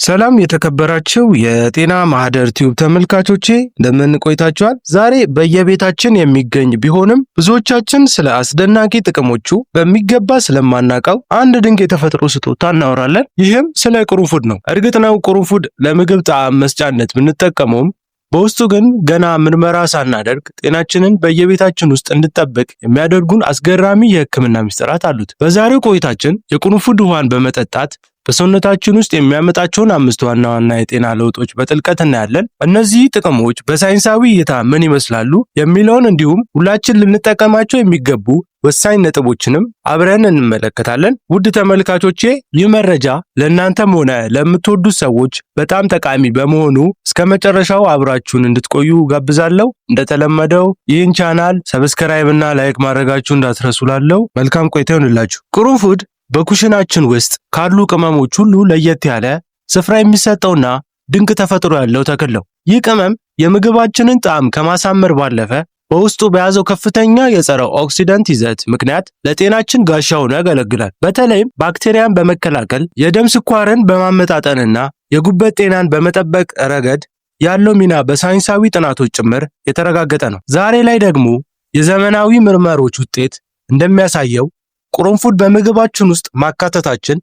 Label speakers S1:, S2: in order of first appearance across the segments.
S1: ሰላም የተከበራችሁ የጤና ማህደር ቲዩብ ተመልካቾቼ፣ እንደምን ቆይታችኋል? ዛሬ በየቤታችን የሚገኝ ቢሆንም ብዙዎቻችን ስለ አስደናቂ ጥቅሞቹ በሚገባ ስለማናውቀው አንድ ድንቅ የተፈጥሮ ስጦታ እናወራለን። ይህም ስለ ቅርንፉድ ነው። እርግጥ ነው ቅርንፉድ ለምግብ ጣዕም መስጫነት ብንጠቀመውም በውስጡ ግን ገና ምርመራ ሳናደርግ ጤናችንን በየቤታችን ውስጥ እንድንጠብቅ የሚያደርጉን አስገራሚ የሕክምና ምስጢራት አሉት። በዛሬው ቆይታችን የቅርንፉድ ውሃን በመጠጣት በሰውነታችን ውስጥ የሚያመጣቸውን አምስት ዋና ዋና የጤና ለውጦች በጥልቀት እናያለን። እነዚህ ጥቅሞች በሳይንሳዊ እይታ ምን ይመስላሉ የሚለውን እንዲሁም ሁላችን ልንጠቀማቸው የሚገቡ ወሳኝ ነጥቦችንም አብረን እንመለከታለን። ውድ ተመልካቾቼ፣ ይህ መረጃ ለእናንተም ሆነ ለምትወዱት ሰዎች በጣም ጠቃሚ በመሆኑ እስከ መጨረሻው አብራችሁን እንድትቆዩ ጋብዛለሁ። እንደተለመደው ይህን ቻናል subscribe እና like ማድረጋችሁ እንዳትረሱ። ላለው መልካም ቆይታ ይሆንላችሁ። ቅርንፉድ በኩሽናችን ውስጥ ካሉ ቅመሞች ሁሉ ለየት ያለ ስፍራ የሚሰጠውና ድንቅ ተፈጥሮ ያለው ተክል ነው። ይህ ቅመም የምግባችንን ጣዕም ከማሳመር ባለፈ በውስጡ በያዘው ከፍተኛ የጸረ oxidant ይዘት ምክንያት ለጤናችን ጋሻ ሆኖ ያገለግላል። በተለይም ባክቴሪያን በመከላከል፣ የደም ስኳርን በማመጣጠንና የጉበት ጤናን በመጠበቅ ረገድ ያለው ሚና በሳይንሳዊ ጥናቶች ጭምር የተረጋገጠ ነው። ዛሬ ላይ ደግሞ የዘመናዊ ምርመሮች ውጤት እንደሚያሳየው ቅርንፉድ በምግባችን ውስጥ ማካተታችን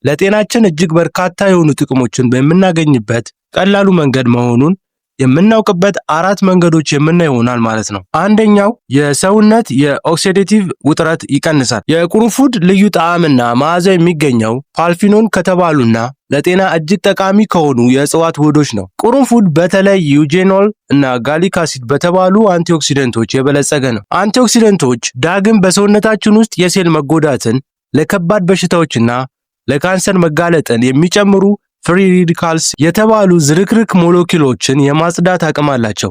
S1: ለጤናችን እጅግ በርካታ የሆኑ ጥቅሞችን በምናገኝበት ቀላሉ መንገድ መሆኑን የምናውቅበት አራት መንገዶች የምናይ ይሆናል ማለት ነው። አንደኛው የሰውነት የ oxidative ውጥረት ይቀንሳል። የቅርንፉድ ልዩ ጣዕምና መዓዛ የሚገኘው polyphenol ከተባሉና ለጤና እጅግ ጠቃሚ ከሆኑ የእጽዋት ውህዶች ነው። ቅርንፉድ በተለይ eugenol እና gallic acid በተባሉ antioxidant ኦች የበለጸገ ነው። Antioxidant ኦች ዳግም በሰውነታችን ውስጥ የሴል መጎዳትን፣ ለከባድ በሽታዎችና ለካንሰር መጋለጥን የሚጨምሩ free radicals የተባሉ ዝርክርክ ሞለኪውሎችን የማጽዳት አቅም አላቸው።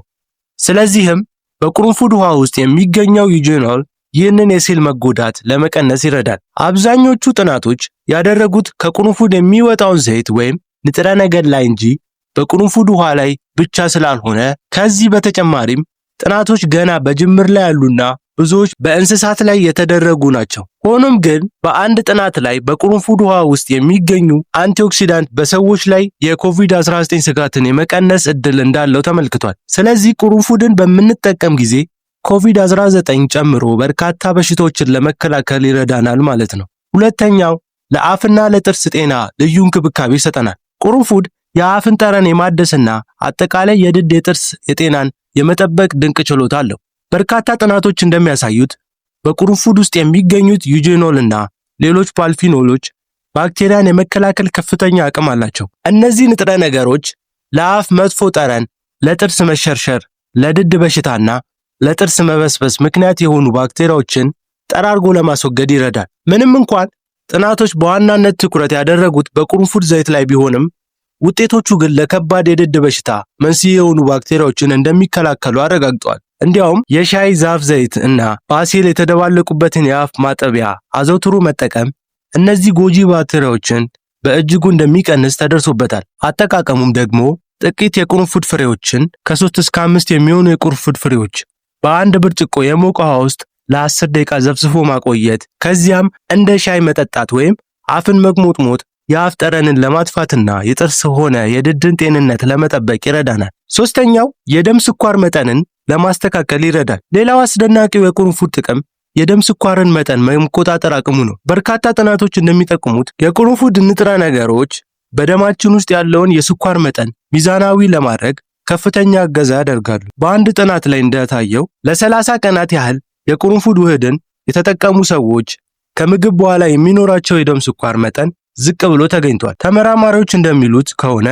S1: ስለዚህም በቅርንፉድ ውሃ ውስጥ የሚገኘው eugenol ይህንን የሴል መጎዳት ለመቀነስ ይረዳል። አብዛኞቹ ጥናቶች ያደረጉት ከቅርንፉድ የሚወጣውን ዘይት ወይም ንጥረ ነገር ላይ እንጂ በቅርንፉድ ውሃ ላይ ብቻ ስላልሆነ፣ ከዚህ በተጨማሪም ጥናቶች ገና በጅምር ላይ ያሉና ብዙዎች በእንስሳት ላይ የተደረጉ ናቸው። ሆኖም ግን በአንድ ጥናት ላይ በቅርንፉድ ውሃ ውስጥ የሚገኙ antioxidant በሰዎች ላይ የኮቪድ-19 ስጋትን የመቀነስ እድል እንዳለው ተመልክቷል። ስለዚህ ቅርንፉድን በምንጠቀም ጊዜ ኮቪድ-19 ጨምሮ በርካታ በሽታዎችን ለመከላከል ይረዳናል ማለት ነው። ሁለተኛው ለአፍና ለጥርስ ጤና ልዩ እንክብካቤ ይሰጠናል። ቅርንፉድ የአፍን ጠረን የማደስና አጠቃላይ የድድ የጥርስ የጤናን የመጠበቅ ድንቅ ችሎታ አለው። በርካታ ጥናቶች እንደሚያሳዩት በቅርንፉድ ውስጥ የሚገኙት eugenol እና ሌሎች polyphenol ኦች ባክቴሪያን የመከላከል ከፍተኛ አቅም አላቸው። እነዚህ ንጥረ ነገሮች ለአፍ መጥፎ ጠረን፣ ለጥርስ መሸርሸር፣ ለድድ በሽታና ለጥርስ መበስበስ ምክንያት የሆኑ ባክቴሪያዎችን ጠራርጎ ለማስወገድ ይረዳል። ምንም እንኳን ጥናቶች በዋናነት ትኩረት ያደረጉት በቅርንፉድ ዘይት ላይ ቢሆንም ውጤቶቹ ግን ለከባድ የድድ በሽታ መንስኤ የሆኑ ባክቴሪያዎችን እንደሚከላከሉ አረጋግጠዋል። እንዲያውም የሻይ ዛፍ ዘይት እና basil የተደባለቁበትን የአፍ ማጠቢያ አዘውትሮ መጠቀም እነዚህ ጎጂ ባክቴሪያዎችን በእጅጉ እንደሚቀንስ ተደርሶበታል። አጠቃቀሙም ደግሞ ጥቂት የቅርንፉድ ፍሬዎችን፣ ከ3 እስከ 5 የሚሆኑ የቅርንፉድ ፍሬዎች በአንድ ብርጭቆ የሞቀ ውሃ ውስጥ ለ10 ደቂቃ ዘፍዝፎ ማቆየት፣ ከዚያም እንደ ሻይ መጠጣት ወይም አፍን መጉመጥመጥ የአፍ ጠረንን ለማጥፋትና የጥርስ ሆነ የድድን ጤንነት ለመጠበቅ ይረዳናል። ሶስተኛው የደም ስኳር መጠንን ለማስተካከል ይረዳል። ሌላው አስደናቂው የቅርንፉድ ጥቅም የደም ስኳርን መጠን መቆጣጠር አቅሙ ነው። በርካታ ጥናቶች እንደሚጠቁሙት የቅርንፉድ ንጥረ ነገሮች በደማችን ውስጥ ያለውን የስኳር መጠን ሚዛናዊ ለማድረግ ከፍተኛ እገዛ ያደርጋሉ። በአንድ ጥናት ላይ እንደታየው ለ30 ቀናት ያህል የቅርንፉድ ውህድን የተጠቀሙ ሰዎች ከምግብ በኋላ የሚኖራቸው የደም ስኳር መጠን ዝቅ ብሎ ተገኝቷል። ተመራማሪዎች እንደሚሉት ከሆነ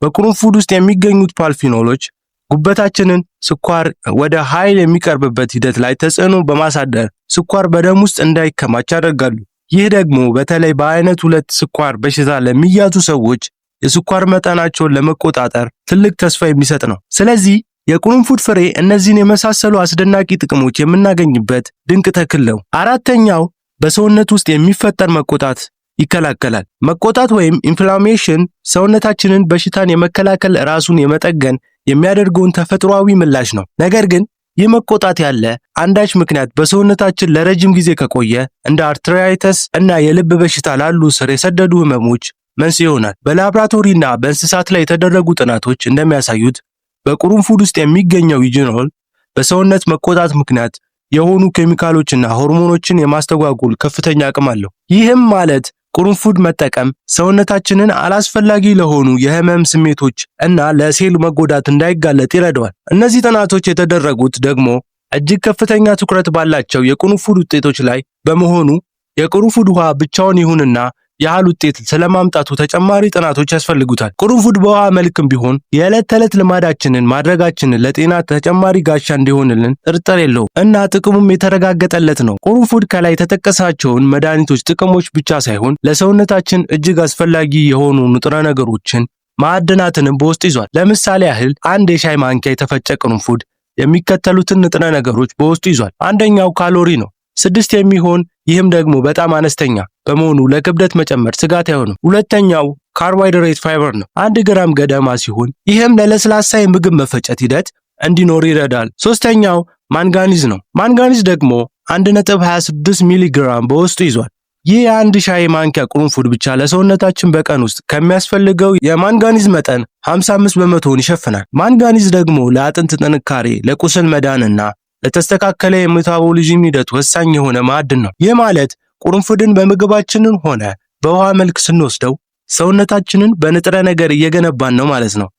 S1: በቅርንፉድ ውስጥ የሚገኙት polyphenol ኦች ጉበታችንን ስኳር ወደ ኃይል የሚቀይርበት ሂደት ላይ ተጽዕኖ በማሳደር ስኳር በደም ውስጥ እንዳይከማች ያደርጋሉ። ይህ ደግሞ በተለይ በአይነት 2 ስኳር በሽታ ለሚያዙ ሰዎች የስኳር መጠናቸውን ለመቆጣጠር ትልቅ ተስፋ የሚሰጥ ነው። ስለዚህ የቅርንፉድ ፍሬ እነዚህን የመሳሰሉ አስደናቂ ጥቅሞች የምናገኝበት ድንቅ ተክል ነው። አራተኛው በሰውነት ውስጥ የሚፈጠር መቆጣት ይከላከላል። መቆጣት ወይም inflammation ሰውነታችንን በሽታን የመከላከል፣ ራሱን የመጠገን የሚያደርገውን ተፈጥሯዊ ምላሽ ነው። ነገር ግን ይህ መቆጣት ያለ አንዳች ምክንያት በሰውነታችን ለረጅም ጊዜ ከቆየ እንደ arthritis እና የልብ በሽታ ላሉ ስር የሰደዱ ህመሞች መንስኤ ይሆናል። በላብራቶሪና በእንስሳት ላይ የተደረጉ ጥናቶች እንደሚያሳዩት በቅርንፉድ ውስጥ የሚገኘው eugenol በሰውነት መቆጣት ምክንያት የሆኑ ኬሚካሎችና ሆርሞኖችን የማስተጓጎል ከፍተኛ አቅም አለው። ይህም ማለት ቅርንፉድ መጠቀም ሰውነታችንን አላስፈላጊ ለሆኑ የህመም ስሜቶች እና ለሴል መጎዳት እንዳይጋለጥ ይረዳዋል። እነዚህ ጥናቶች የተደረጉት ደግሞ እጅግ ከፍተኛ ትኩረት ባላቸው የቅርንፉድ ውጤቶች ላይ በመሆኑ የቅርንፉድ ውሃ ብቻውን ይሁንና ያህል ውጤት ስለማምጣቱ ተጨማሪ ጥናቶች ያስፈልጉታል። ቅርንፉድ በውሃ መልክም ቢሆን የዕለት ተዕለት ልማዳችንን ማድረጋችንን ለጤና ተጨማሪ ጋሻ እንዲሆንልን ጥርጥር የለውም እና ጥቅሙም የተረጋገጠለት ነው። ቅርንፉድ ከላይ የተጠቀሳቸውን መድኃኒቶች ጥቅሞች ብቻ ሳይሆን ለሰውነታችን እጅግ አስፈላጊ የሆኑ ንጥረ ነገሮችን፣ ማዕድናትንም በውስጡ ይዟል። ለምሳሌ ያህል አንድ የሻይ ማንኪያ የተፈጨ ቅርንፉድ የሚከተሉትን ንጥረ ነገሮች በውስጡ ይዟል። አንደኛው ካሎሪ ነው፣ 6 የሚሆን፣ ይህም ደግሞ በጣም አነስተኛ በመሆኑ ለክብደት መጨመር ስጋት አይሆንም። ሁለተኛው ካርቦሃይድሬት ፋይበር ነው፣ 1 ግራም ገደማ ሲሆን ይህም ለለስላሳ የምግብ መፈጨት ሂደት እንዲኖር ይረዳል። ሶስተኛው ማንጋኒዝ ነው። ማንጋኒዝ ደግሞ 1.26 ሚሊ ግራም በውስጡ ይዟል። ይህ የአንድ ሻይ ማንኪያ ቅርንፉድ ብቻ ለሰውነታችን በቀን ውስጥ ከሚያስፈልገው የማንጋኒዝ መጠን 55 በመቶውን ይሸፍናል። ማንጋኒዝ ደግሞ ለአጥንት ጥንካሬ፣ ለቁስል መዳንና ለተስተካከለ የሜታቦሊዝም ሂደት ወሳኝ የሆነ ማዕድን ነው። ይህ ማለት ቅርንፉድን በምግባችንም ሆነ በውሃ መልክ ስንወስደው ሰውነታችንን በንጥረ ነገር እየገነባን ነው ማለት ነው።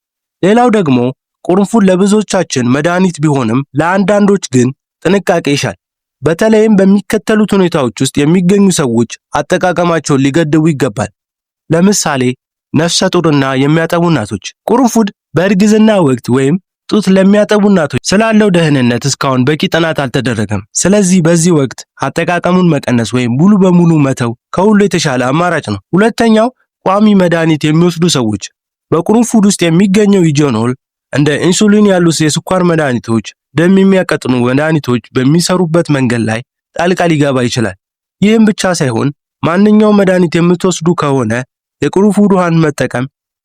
S1: ሌላው ደግሞ ቅርንፉድ ለብዙዎቻችን መድኃኒት ቢሆንም ለአንዳንዶች ግን ጥንቃቄ ይሻል። በተለይም በሚከተሉት ሁኔታዎች ውስጥ የሚገኙ ሰዎች አጠቃቀማቸውን ሊገድቡ ይገባል። ለምሳሌ ነፍሰ ጡርና የሚያጠቡ እናቶች። ቅርንፉድ በእርግዝና ወቅት ወይም ጡት ለሚያጠቡ እናቶች ስላለው ደህንነት እስካሁን በቂ ጥናት አልተደረገም። ስለዚህ በዚህ ወቅት አጠቃቀሙን መቀነስ ወይም ሙሉ በሙሉ መተው ከሁሉ የተሻለ አማራጭ ነው። ሁለተኛው ቋሚ መድኃኒት የሚወስዱ ሰዎች። በቅርንፉድ ውስጥ የሚገኘው eugenol እንደ ኢንሱሊን ያሉ የስኳር መድኃኒቶች፣ ደም የሚያቀጥኑ መድኃኒቶች በሚሰሩበት መንገድ ላይ ጣልቃ ሊገባ ይችላል። ይህም ብቻ ሳይሆን ማንኛውም መድኃኒት የምትወስዱ ከሆነ የቅርንፉድ ውሃን መጠቀም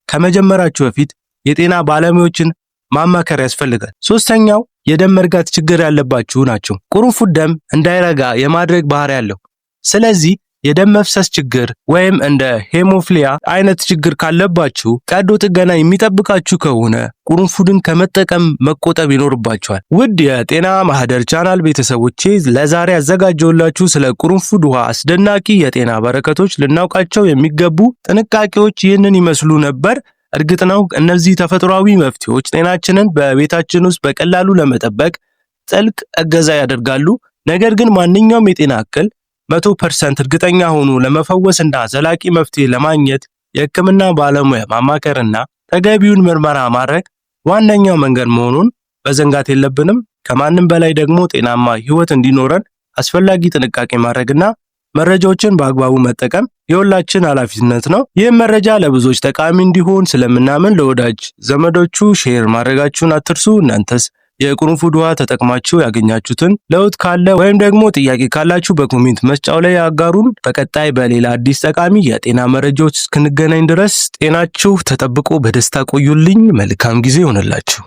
S1: ከመጀመራችሁ በፊት የጤና ባለሙያዎችን ማማከር ያስፈልጋል። ሶስተኛው የደም መርጋት ችግር ያለባችሁ ናቸው። ቅርንፉድ ደም እንዳይረጋ የማድረግ ባህሪ አለው። ስለዚህ የደም መፍሰስ ችግር ወይም እንደ hemophilia አይነት ችግር ካለባችሁ፣ ቀዶ ጥገና የሚጠብቃችሁ ከሆነ ቅርንፉድን ከመጠቀም መቆጠብ ይኖርባችኋል። ውድ የጤና ማህደር ቻናል ቤተሰቦቼ፣ ለዛሬ ያዘጋጀሁላችሁ ስለ ቅርንፉድ ውሃ አስደናቂ የጤና በረከቶች፣ ልናውቃቸው የሚገቡ ጥንቃቄዎች ይህንን ይመስሉ ነበር። እርግጥ ነው እነዚህ ተፈጥሯዊ መፍትሄዎች ጤናችንን በቤታችን ውስጥ በቀላሉ ለመጠበቅ ጥልቅ እገዛ ያደርጋሉ። ነገር ግን ማንኛውም የጤና እክል 100% እርግጠኛ ሆኖ ለመፈወስና ዘላቂ መፍትሄ ለማግኘት የሕክምና ባለሙያ ማማከርና ተገቢውን ምርመራ ማድረግ ዋነኛው መንገድ መሆኑን መዘንጋት የለብንም። ከማንም በላይ ደግሞ ጤናማ ህይወት እንዲኖረን አስፈላጊ ጥንቃቄ ማድረግና መረጃዎችን በአግባቡ መጠቀም የሁላችን ኃላፊነት ነው። ይህም መረጃ ለብዙዎች ጠቃሚ እንዲሆን ስለምናምን ለወዳጅ ዘመዶቹ share ማድረጋችሁን አትርሱ። እናንተስ የቅርንፉድ ውሃ ተጠቅማችሁ ያገኛችሁትን ለውጥ ካለ ወይም ደግሞ ጥያቄ ካላችሁ በ comment መስጫው ላይ አጋሩን። በቀጣይ በሌላ አዲስ ጠቃሚ የጤና መረጃዎች እስክንገናኝ ድረስ ጤናችሁ ተጠብቆ በደስታ ቆዩልኝ። መልካም ጊዜ ይሆንላችሁ።